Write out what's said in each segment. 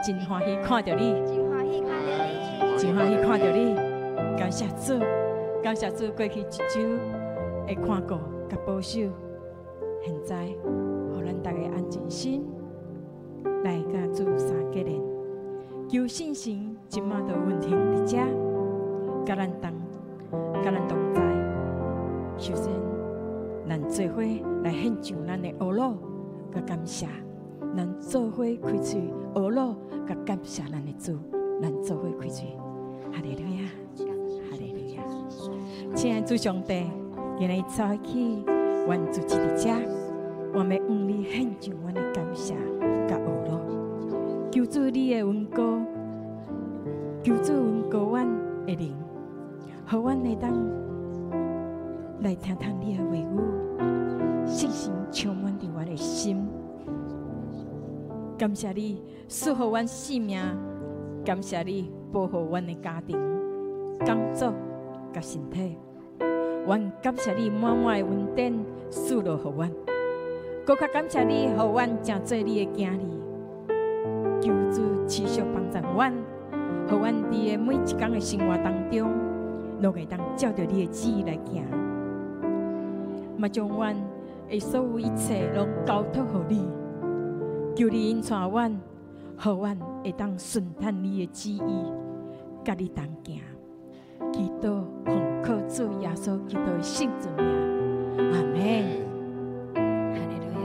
真歡喜看著你，真歡喜看著你，真歡喜看著你。感謝主，感謝主，過去一週的看顧佮保守，現在予咱逐家安靜心來佮主三結連，求聖神這馬就運行佇遮，佮咱同在。首先，咱做伙來獻上咱的呵咾佮感謝，咱做伙開喙呵咾佮感謝咱的主，咱做伙開喙，哈利路亞，哈利路亞。親愛的主上帝，今日早起，阮聚集佇遮，我欲向你獻上阮的感謝佮呵咾。求主你的恩膏，求主恩膏阮的靈，予阮會當來聽聽你的話語，聖神充滿佇我的心。感謝你賜予阮性命，感謝你保護阮的家庭、工作佮身體。阮感謝你滿滿的恩典賜落予阮，閣較感謝你，予阮成做你的囝兒。求主持續幫助阮，予阮佇個每一工的生活當中，攏會當照著你的旨意來行。嘛將阮的所有一切攏交託予你，求你引帶阮，予阮會當順趁你的旨意，佮你同行。祈禱奉靠主耶穌基督的聖尊名，阿門。哈利路亞。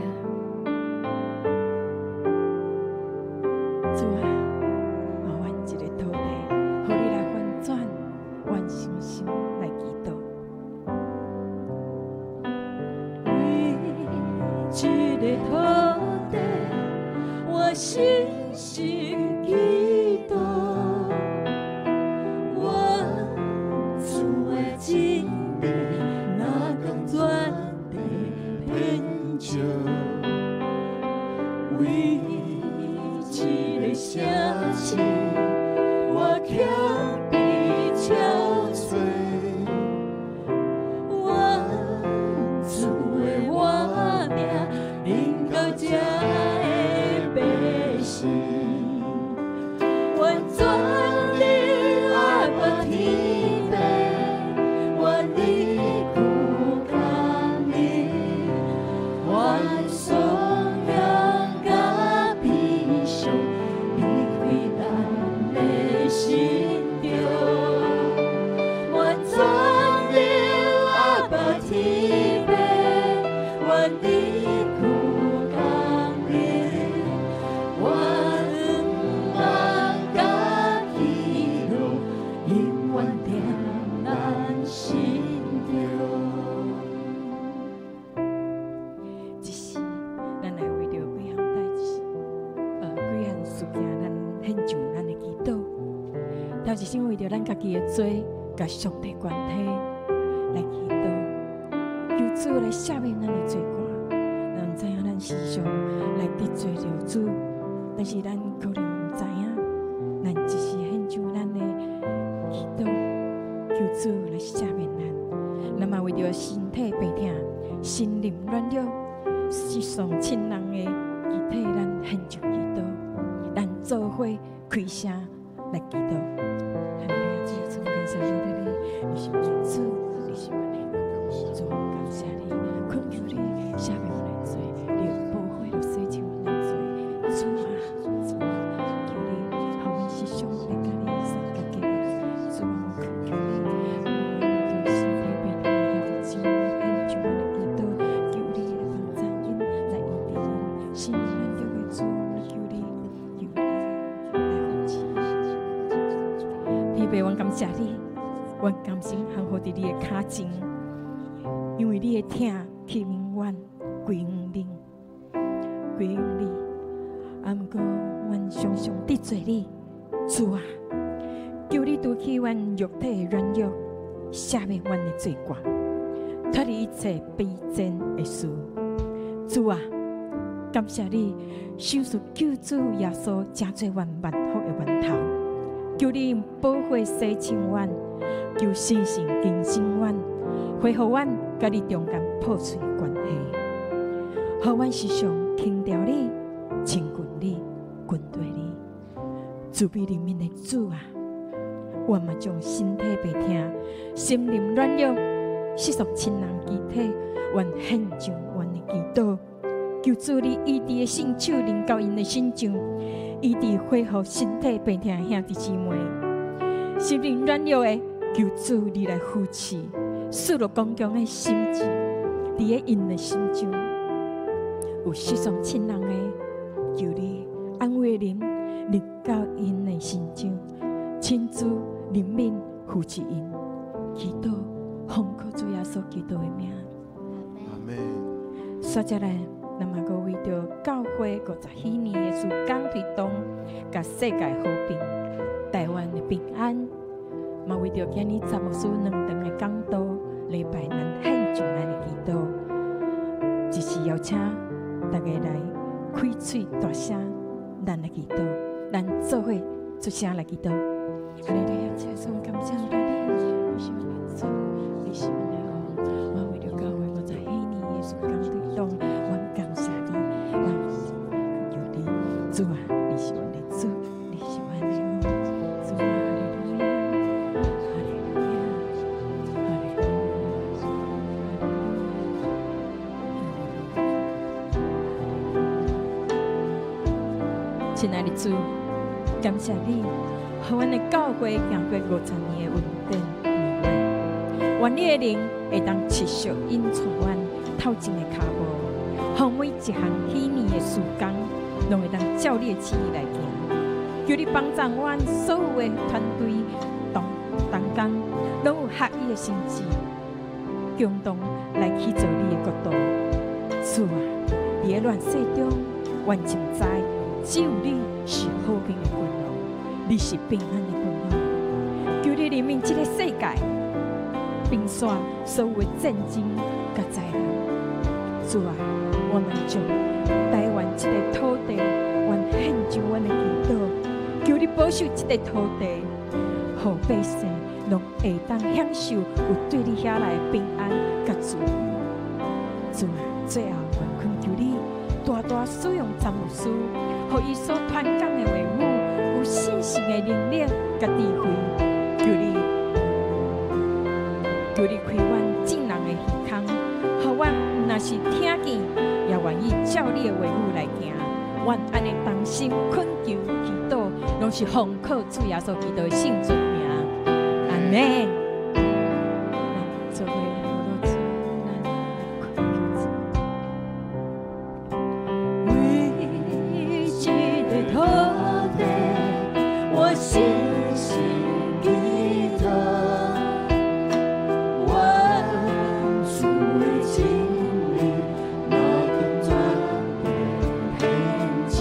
主啊，予阮一个土地，予你來翻轉，阮誠心來祈禱。為這个土地，我誠心祈禱。願主的真理，若光全地遍照。為這个城市，我謙卑憔悴。願主的活命，臨到這的百姓。願轉離阿爸天父，願離苦降臨，願頌揚佮悲傷離開咱的心中。願轉離阿爸天父，願離苦降臨，願望佮喜樂永遠踮咱心中。這時，咱來為著幾項代誌，幾項事件，咱獻上咱的祈禱。頭一先為著咱家己的罪，佮上帝關係來祈禱，求主來赦免咱的罪過。咱毋知影咱時常來得罪著主，但是咱可能毋知影，咱只是獻上咱的祈禱，求主來赦免咱。咱嘛為著身體病痛、心靈軟弱、失喪親人的肢體，咱獻上祈禱，咱做伙開聲來祈禱。哈利路亞，主耶穌，感謝你，你是阮的主，你是阮的主，感謝你，懇求你赦免阮的罪，你的寶血就洗淨阮的罪。主啊，主啊，求你予阮時常來佮你相結結。主啊，我懇求你，阮為著身體病痛的兄弟姊妹獻上阮的祈禱，求你來幫助𪜶，來醫治𪜶，心靈軟弱的主，我求你，求你來扶持。天父，阮感謝你，阮甘心降服佇你的跤前，因為你的疼吸引阮歸向你，歸向你。啊，毋過阮常常得罪你，主啊，求你除去阮肉體的軟弱，赦免阮的罪過，脫離一切卑賤的事。主啊，感謝你賞賜救主耶穌，成做阮萬福的源頭。求你用寶血洗淨阮，求聖神更新阮，恢復阮佮你中間破碎的關係，予阮時常輕著你、親近你、跟隨你。慈悲憐憫的主啊，我嘛將身體病痛、心靈軟弱、失喪親人肢體，願獻上阮的祈禱。求主你醫治的聖手臨到𪜶的身上，醫治恢復身體病痛的兄弟姊妹，心靈軟弱的，求主你來扶持，賜落剛強的心志，佇咧𪜶的心中，有失喪親人的，求你安慰靈臨到𪜶的心中，親自憐憫扶持𪜶，祈禱奉靠主耶穌基督的名。阿門。接下來，咱嘛閣為著教會50禧年的事工推動，佮世界和平、台灣的平安，嘛為著今日詹牧師兩場的講道禮拜，咱獻上咱的祈禱，只是邀請大家來開喙大聲，咱來祈禱，咱做伙出聲來祈禱。哈利路亞，主耶穌，感謝你，你是阮的主，你是阮的王，我為著教會50禧年的事工推動，我感謝你，我求你，主啊，你是阮的主，你是阮的王，主啊，哈利路亞，哈利路亞，哈利路亞，哈利路亞。親愛的主，感謝你，予阮的教會行過50年的穩定年月，願你的靈會當持續引帶阮頭前的跤步，予每一項禧年的事工，攏會當照你的旨意來行。求你幫助阮所有的團隊同同工，攏有合一的心志，共同來去做你的國度。主啊，佇咧亂世中，阮真知只有你是和平的君王，你是平安的君王。求你憐憫這个世界，平煞所有的戰爭佮災難。主啊，我們將台灣這個土地，阮獻上阮的祈禱，求你保守這個土地，予百姓攏會當享受有對你遐來的平安佮自由。主啊，最後阮懇求你大大使用詹牧師，予伊所傳講的話語有信心的能力佮智慧，求你開阮眾人的耳孔，予阮毋若是聽見，也願意照你的話語來行。阮按呢同心懇求祈禱，攏是奉靠主耶穌基督的聖尊名。阿門。咱做伙來落主，咱來懇求主。為這個土地，我深深祈禱，願主的真理若當全地遍照，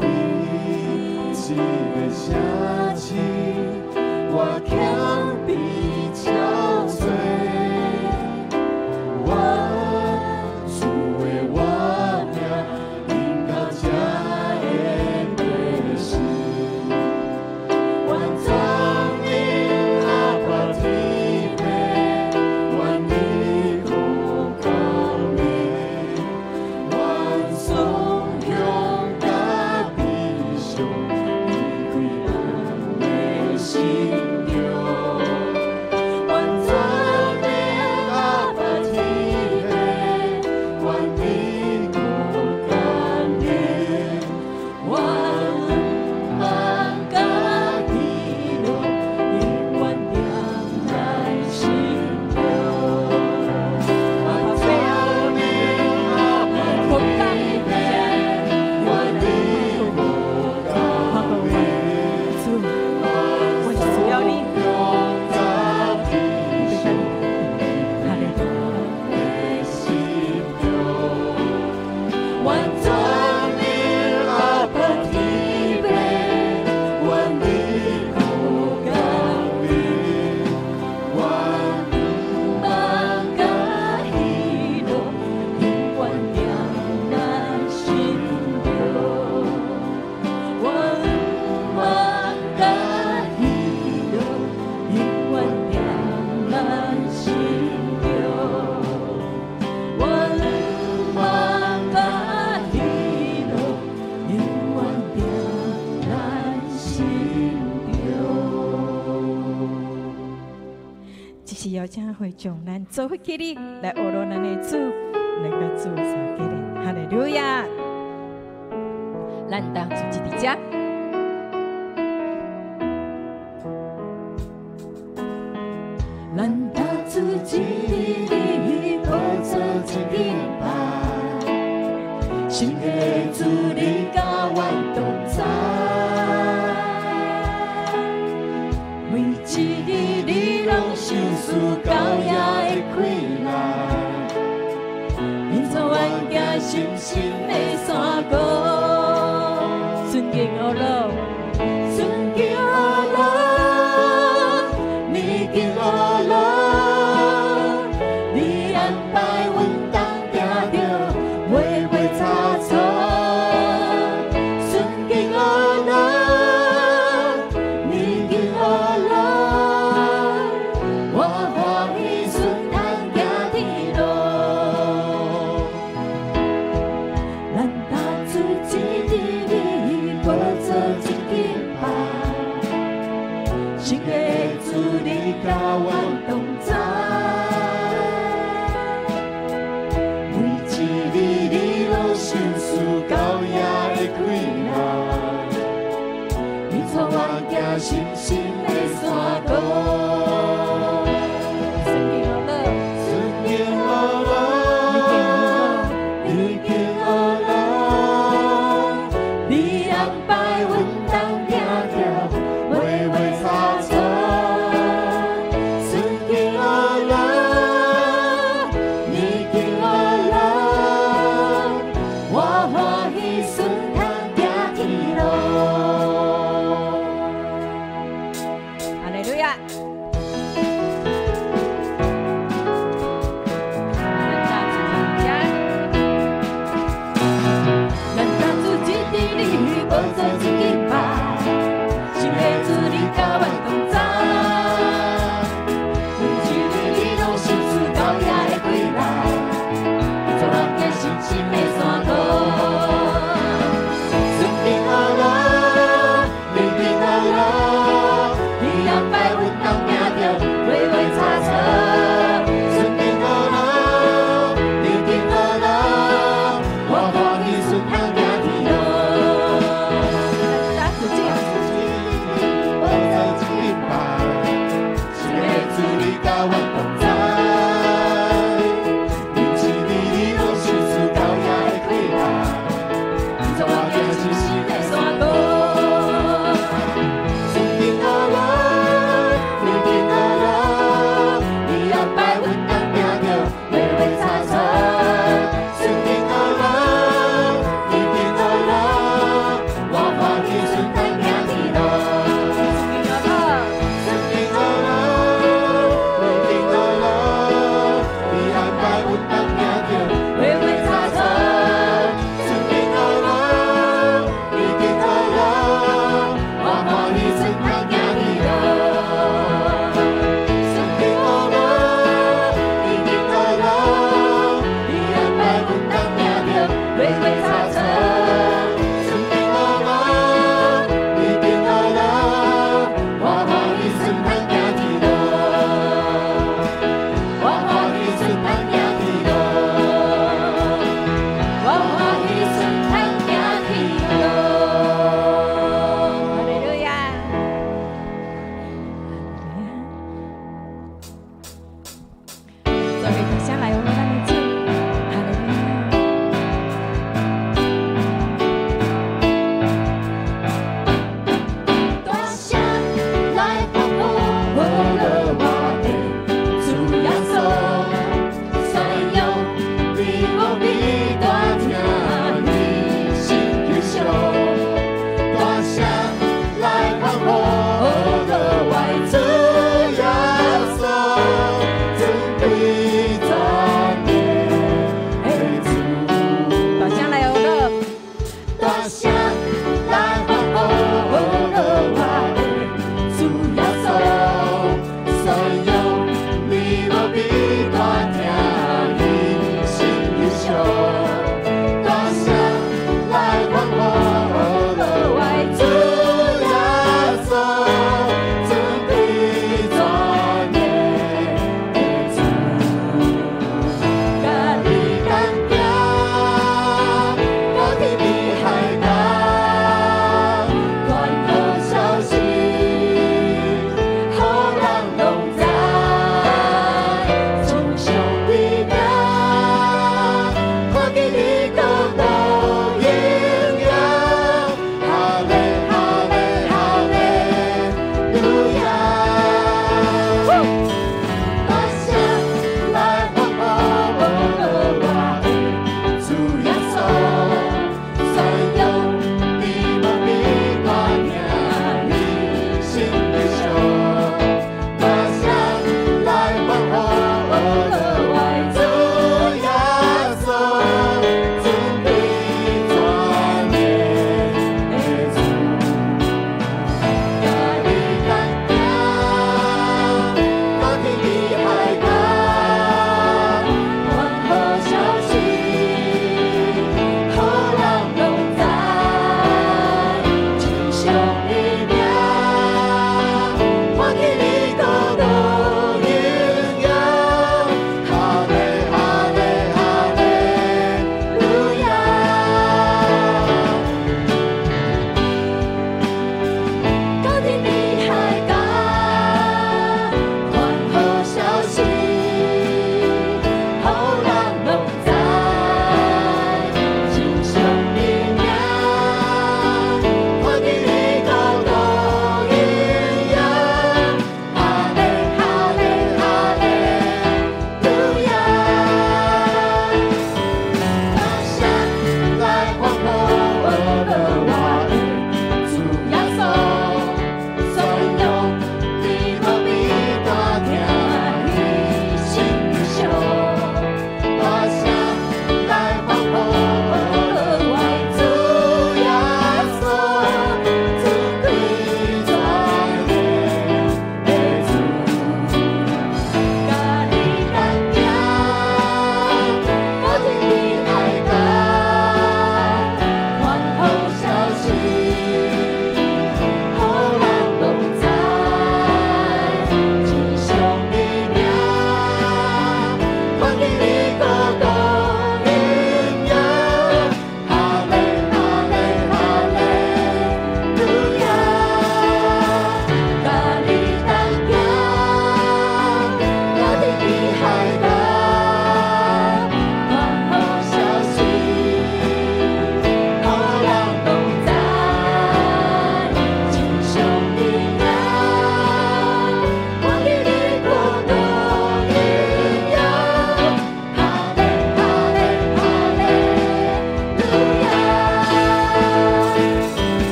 為這個城市，我請會眾咱做伙起立來呵咾咱的主，來佮主相結連，哈利路亞！咱當主一佇遮。咱搭厝一日，寶座一敬拜，神的主你佮阮同在。每一日你攏賞賜高雅的氣力，引導阮行深深的山谷，尊敬呵咾，尊敬呵咾，你敬呵咾，你安排阮当行著微微差错，尊敬呵咾，你敬呵咾，我歡喜順通行天路。咱搭厝一日，寶座一敬拜，神的主你佮阮同在。每一日你攏賞賜高雅的氣力，你帶阮行深深的山谷。尊敬呵咾，尊敬呵咾，你敬呵咾，你安排阮當行著微微差錯。尊敬呵咾，你敬呵咾，我歡喜順通行天路。哈利路亞！咱搭厝一佇遮。咱搭厝一日，寶座一敬拜，神的主你佮阮同在。每一日你攏賞賜高雅的氣力，你帶阮行深深的山谷。尊敬呵咾，